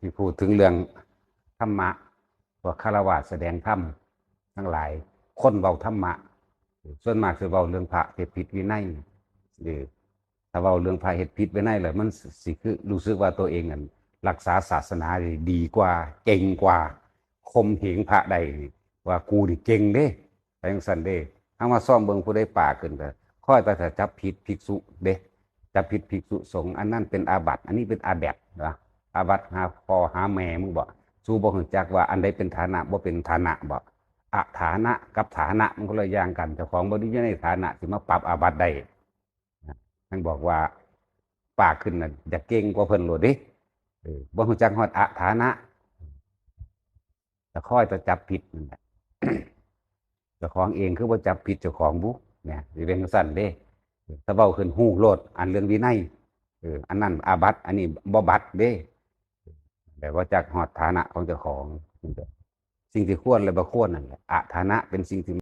ທີ່ພູດເຖິງເລື່ອງທຳມະ ພວກຄາລະວາດສະແດງທຳທັງຫຼາຍ ຄົນເວົ້າທຳມະ ສ່ວນມາກຊິເວົ້າເລື່ອງພະເຮັດຜິດວິໄນ ຫຼື ຖ້າເວົ້າເລື່ອງພະເຮັດຜິດວິໄນແລ້ວ ມັນຊິຄືຮູ້ສຶກວ່າໂຕເອງນັ້ນ ລັກສາສາສະໜາໄດ້ດີກວ່າ ເກັ່ງກວ່າ ຂົ່ມເຫງພະໄດ້ນີ້ ວ່າກູນີ້ເກັ່ງເດ້ ໄປຈັ່ງຊັ້ນເດ້. ເຮົາມາຊອງເບິ່ງ ຜູ້ໃດປາກຂຶ້ນກໍຄອຍແຕ່ຈະຈັບຜິດພິກສຸເດ້ ຈັບຜິດພິກສຸສົງ ອັນນັ້ນເປັນອາບັດ ອັນນີ້ເປັນອາແບັດນະ ອາບັດຫາພໍ່ຫາແມ່ມຶງບໍ? ສູບໍ່ຮູ້ຈັກວ່າອັນໃດເປັນຖານະ ບໍ່ເປັນຖານະບໍ? ອະຖານະກັບຖານະມັນຄົນລະຢ່າງກັນ ເຈົ້າຂອງບໍ່ໄດ້ຢູ່ໃນຖານະ ຊິມາປັບອາບັດໄດ້. ມັນບອກວ່າປາກຂຶ້ນນະ ຢາກເກັ່ງກວ່າເພິ່ນໂລດເດ້ ເອີ ບໍ່ຮູ້ຈັກຮອດອະຖານະ ແຕ່ຄອຍແຕ່ຈັບຜິດນັ້ນແຫຼະ ເຈົ້າຂອງເອງຄືບໍ່ຈັບຜິດເຈົ້າຂອງບຸ ແມ່ນຊິເປັນຈັ່ງຊັ້ນເດ້. ຖ້າເວົ້າຂຶ້ນຮູ້ໂລດ ອັນເລື່ອງວິໄນ ເອີ ອັນນັ້ນອາບັດ ອັນນີ້ບໍ່ບັດເດ້ ແຕ່ບໍ່ຈັກຮອດຖານະຂອງເຈົ້າຂອງ. ສິ່ງທີ່ຄວນ ແລະ ບໍ່ຄວນນັ້ນແຫຼະ ອະຖານະເປັນສິ່ງທີ່